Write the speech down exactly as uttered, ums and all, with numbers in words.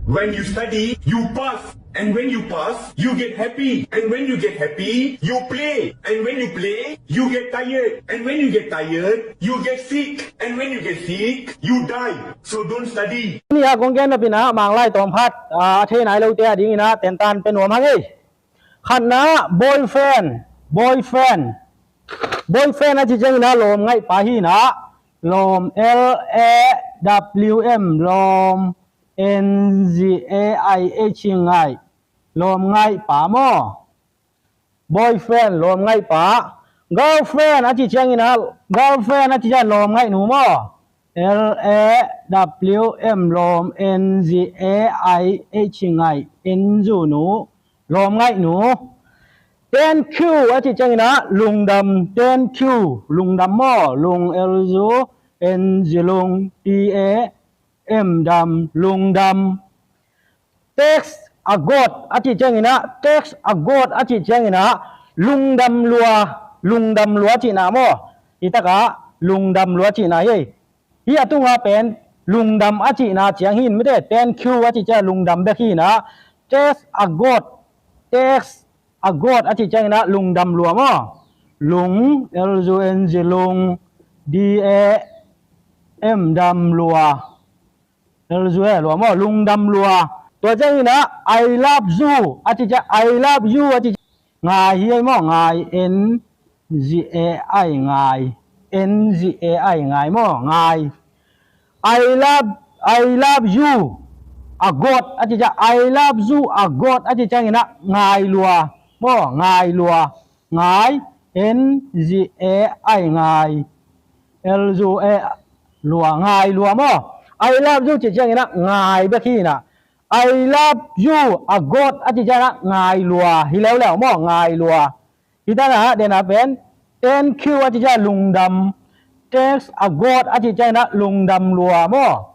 When you study, you pass. And when you pass, you get happy. And when you get happy, you play. And when you play, you get tired. And when you get tired, you get sick. And when you get sic, you die. So don't study. Nia kong gen na pina manglai tawm khat a thei nai lo te a dingina tentan pe nuam hang ei. Khatna boyfriend, boyfriend. Boyfriend a ci ciangina lawm ngaihpa hina, lawm L A W M, lawm N G A I H ngaih, lawm ngaihpa maw? Boyfriend lawm ngaihpa. Girlfriend a ci ciangina, girlfriend a ci ciang lawm ngaihnu maw? L A W M lawm N G A I H ngaih, N zu nu, lawm ngaihnu. Ten Q a ci ciangina lungdam, ten Q, lungdam maw? Lung L zu N G lung, D A M dam, lungdam. Thanks a God a ci ciangina, thanks a God a ci ciangina lungdam lua, lungdam lua cihna maw? Hi taka lungdam lua cihna hi. Hi a tunga pen lungdam a cihna ciang hin mite, ten Q a ci ciang lungdam bek hina. Thanks a God, thanks a God a ci ciangina lungdam lua maw? Lung, L U N G lung, D A M dam lua. L U N G lua maw? Lungdam lua. Tua ciangina I love you a ci ciang, I love you a ci ciang ngai hi ei maw? Ngai, N G A I ngai, N G A I ngai maw? Ngai. I love, I love you a God a ci ciang, I love you a God a ci ciangina ngai lua maw? Ngai lua. Ngai, N G A I ngai, L U N G lua, ngai lua maw? I love you ci ciangina ngai bek hina. I love you a God a ci ciangina ngai lua hi leuleu maw? Ngai lua. Hi tana dena pen ten Q a ci ciang lungdam, thanks a God a ci ciangina lungdam lua maw?